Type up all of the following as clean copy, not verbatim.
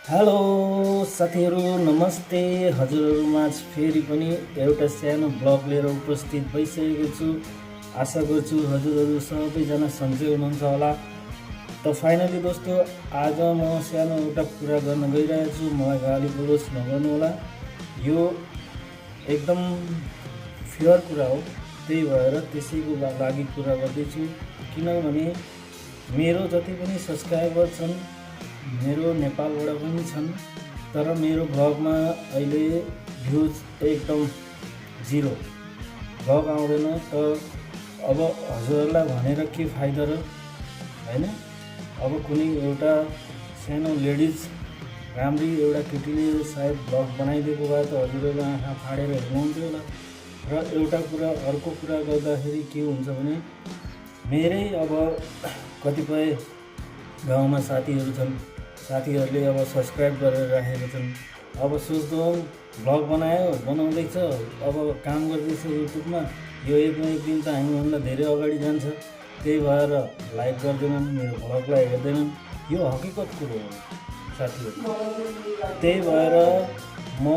Hello साथीहरू नमस्ते। हजुरहरूमाझ फेरि पनि एउटा सानो ब्लग लिएर उपस्थित भइसकेको छु। आशा गर्छु हजुरहरू सबैजना सन्चै हुनुहुन्छ होला। त फाइनली दोस्तों आज म सानो एउटा कुरा गर्न गइरहेको छु। मलाई गाली गलोच नगर्नु होला, यो एकदम फेयर कुरा हो, त्यही भएर त्यसैको लागि कुरा गर्दैछु। किनभने मेरो जति पनि सब्सक्राइबर छन् मेरो नेपालबाट पनि छन्, तर मेरो ब्लगमा अहिले भ्युज एकदम जिरो, ब्लग आउँदैन। त अब हजुरहरूलाई भनेर के फाइदा र, हैन? अब कुनै एउटा सानो लेडिज राम्री एउटा केटीले सायद ब्लग बनाइदिएको भए त हजुरहरूले आँखा फाडेर हेर्नुहुन्थ्यो होला। र एउटा कुरा अर्को कुरा गर्दाखेरि के हुन्छ भने मेरै अब कतिपय गाउँमा साथीहरू छन्, साथीहरूले अब सब्सक्राइब गरेर राखेका छन्। अब सोच्दो ब्लग बनाउँदैछ, अब काम गर्दैछ युट्युबमा, यो एक न एक दिन त हामीभन्दा धेरै अगाडि जान्छ, त्यही भएर लाइक गर्दैनन्, मेरो ब्लगलाई हेर्दैनन्। यो हकिकत कुरो हो साथीहरू। त्यही भएर म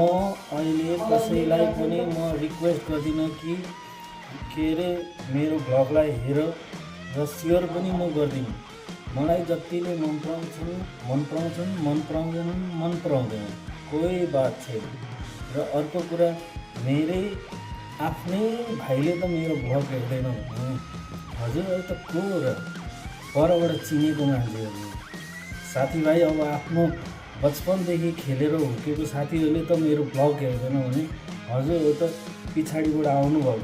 अहिले कसैलाई पनि म रिक्वेस्ट गर्दिनँ कि के अरे मेरो ब्लगलाई हेर र सेयर पनि म गर्दिनँ। मलाई जतिले मन पराउँछन्, मन पराउँदैनन्, कोही बात छैन। र अर्को कुरा, मेरै आफ्नै भाइले त मेरो ब्लग हेर्दैन भने हजुरहरू त को र? परबाट चिनेको मान्छेहरू साथीभाइ, अब आफ्नो बचपनदेखि खेलेर हुर्केको साथीहरूले त मेरो ब्लग हेर्दैन भने हजुरहरू त पछाडिबाट आउनुभयो।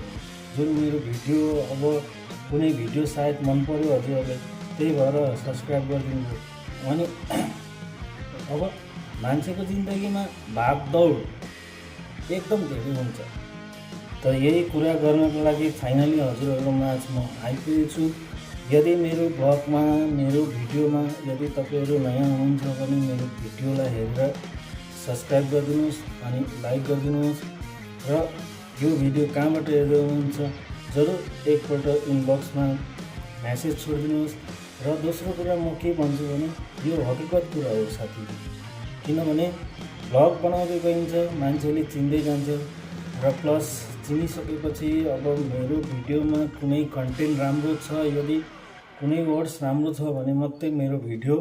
जुन मेरो भिडियो, अब कुनै भिडियो सायद मन पर्यो हजुरहरूले, त्यही भएर सब्सक्राइब गरिदिनु। अनि अब मान्छेको जिन्दगीमा भागदौड एकदम धेरै हुन्छ। त यही कुरा गर्नको लागि फाइनली हजुरहरूमा आज म आइपुगेको छु। यदि मेरो ब्लगमा, मेरो भिडियोमा यदि तपाईँहरू नयाँ हुनुहुन्छ भने मेरो भिडियोलाई हेरेर सब्सक्राइब गरिदिनुहोस् अनि लाइक गरिदिनुहोस्। र यो भिडियो कहाँबाट हेर्दै हुनुहुन्छ जरुर एकपल्ट इनबक्समा म्यासेज छोडिदिनुहोस्। र दोस्रो कुरा म के भन्छु भने यो हकिकत कुरा हो साथी, किनभने ब्लग बनाउँदै गइन्छ, मान्छेले चिन्दै जान्छ। र प्लस चिनिसकेपछि अब मेरो भिडियोमा कुनै कन्टेन्ट राम्रो छ, यदि कुनै वर्ड्स राम्रो छ भने मात्रै मेरो भिडियो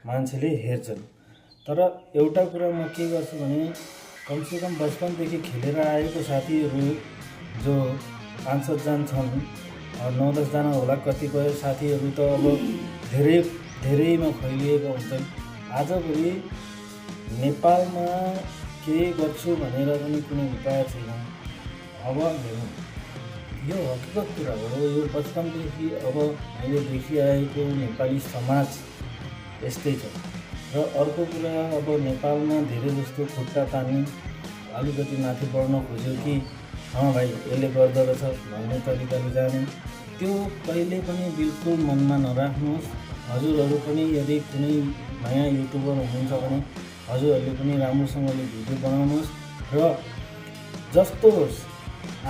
मान्छेले हेर्छन्। तर एउटा कुरा म के गर्छु भने कमसेकम बचपनदेखि खेलेर आएको साथीहरू जो 5-7 जना छन्, 9-10 जना होला, कतिपय साथीहरू त अब धेरैमा फैलिएका हुन्छन्। आजभोलि नेपालमा के गर्छु भनेर पनि कुनै उपाय छैन। अब हेर्नु, यो हकिकत कुरा हो, यो बचपनदेखि अब मैले देखिआएको नेपाली समाज यस्तै छ। र अर्को कुरा, अब नेपालमा धेरै जस्तो खुट्टा तान्ने, अलिकति माथि बढ्न खोज्यो कि भाइ यसले गर्दो रहेछ भन्ने तरिकाले जाने, त्यो कहिले पनि बिल्कुल मनमा नराख्नुहोस्। हजुरहरू पनि यदि कुनै नयाँ युट्युबर हुनुहुन्छ भने हजुरहरूले पनि राम्रोसँगले भिडियो बनाउनुहोस् र जस्तो होस्,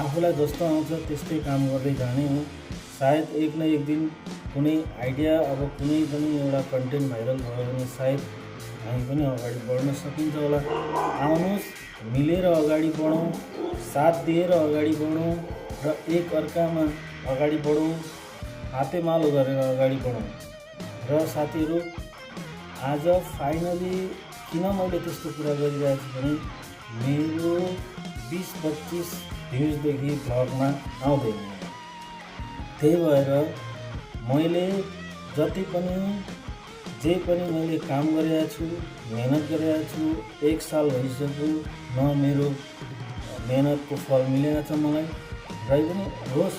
आफूलाई जस्तो आउँछ त्यस्तै काम गर्दै जाने हो। सायद एक न एक दिन कुनै आइडिया, अब कुनै पनि एउटा कन्टेन्ट भाइरल भयो भने सायद हामी पनि अगाडि बढ्न सकिन्छ होला। आउनुहोस्, मिलेर अगाडि बढौँ, साथ दिएर अगाडि बढौँ र एक अर्कामा अगाडि बढौँ, हातेमालो गरेर अगाडि बढौँ। र साथीहरू, आज फाइनली किन मैले त्यस्तो कुरा गरिरहेको छु भने मेरो 20-25 भ्युजदेखि ब्लगमा आउँदैन। त्यही भएर मैले जति पनि जे पनि मैले काम गरिरहेको छु, मेहनत गरिरहेको छु, 1 साल भइसक्यो, न मेरो मेहनतको फल मिलेको छ मलाई। र पनि होस्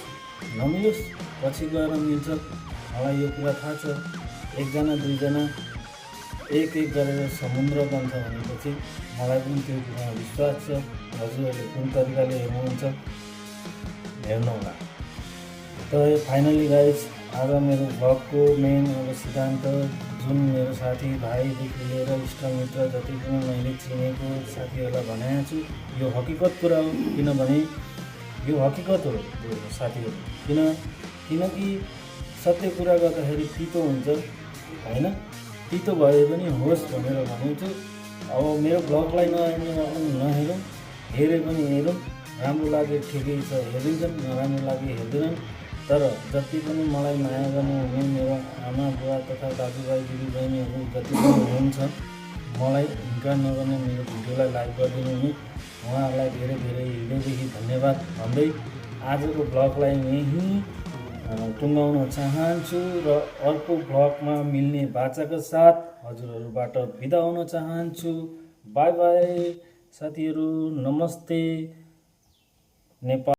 नमिलोस्, पछि गएर मिल्छ, मलाई यो कुरा थाहा छ। एकजना दुईजना एक गरेर समुद्र बन्छ भनेपछि मलाई पनि त्यो कुरामा विश्वास छ। हजुरहरूले कुन तरिकाले हेर्नुहुन्छ हेर्नु होला। त फाइनली गाइज, आज मेरो ब्लगको मेन अब सिद्धान्त, जुन मेरो साथी भाइदेखि लिएर इष्टमित्र जति पनि मैले चिनेको साथीहरूलाई भनेको छु, यो हकिकत कुरा हो। किनभने यो हकिकत हो साथीहरू, किनकि सत्य कुरा गर्दाखेरि तितो हुन्छ, हैन? तितो भए पनि होस् भनेर भनेको छु। अब मेरो ब्लगलाई नहेरौँ, हेरे पनि हेरौँ, राम्रो लागे ठिकै छ हेरिन्छन्, नराम्रो लागे हेर्दैनन्। तर जति पनि मलाई माया गर्नुहुने मेरो आमा बुवा तथा दाजुभाइ दिदीबहिनीहरू जति पनि हुनुहुन्छ, मलाई इन्कार नगर्ने मेरो भिडियोलाई लाइक गरिदिनु हुने उहाँहरूलाई धेरै धेरै हृदयदेखि धन्यवाद भन्दै आजको ब्लगलाई यहीँ टुङ्गाउन चाहन्छु र अर्को ब्लगमा मिल्ने बाचाका साथ हजुरहरूबाट बिदा हुन चाहन्छु। बाई बाई साथीहरू, नमस्ते नेपाल।